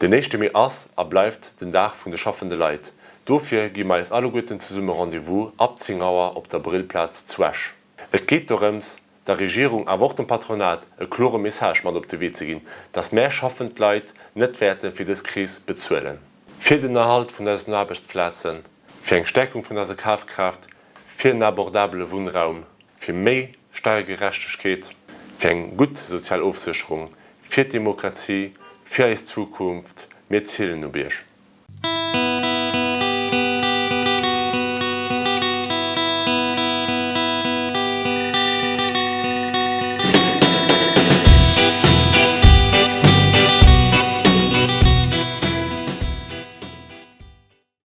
Den éischte Mee ass a bleift den Dag vun de schaffende Leit. Dofir gi mer eis alleguerten zesumme Rendez-vous ab 10 Auer op der Brillplaz zu Esch. Et geet dorëms, der Regierung awer och dem Patronat e klore Message mat op de Wee ze ginn, dass mär schaffend Leit net wäerte fir dës Kris bezuelen. Fir den Erhalt vun eisen Aarbechtsplazen, fir eng Stärkung vun eiser Kafkraaft, fir en abordabele Wunnraum, fir méi Steiergerechtegkeet, fir eng gutt sozial Ofsécherung, fir d'Demokratie, fir eis Zukunft. Mir zielen op Iech.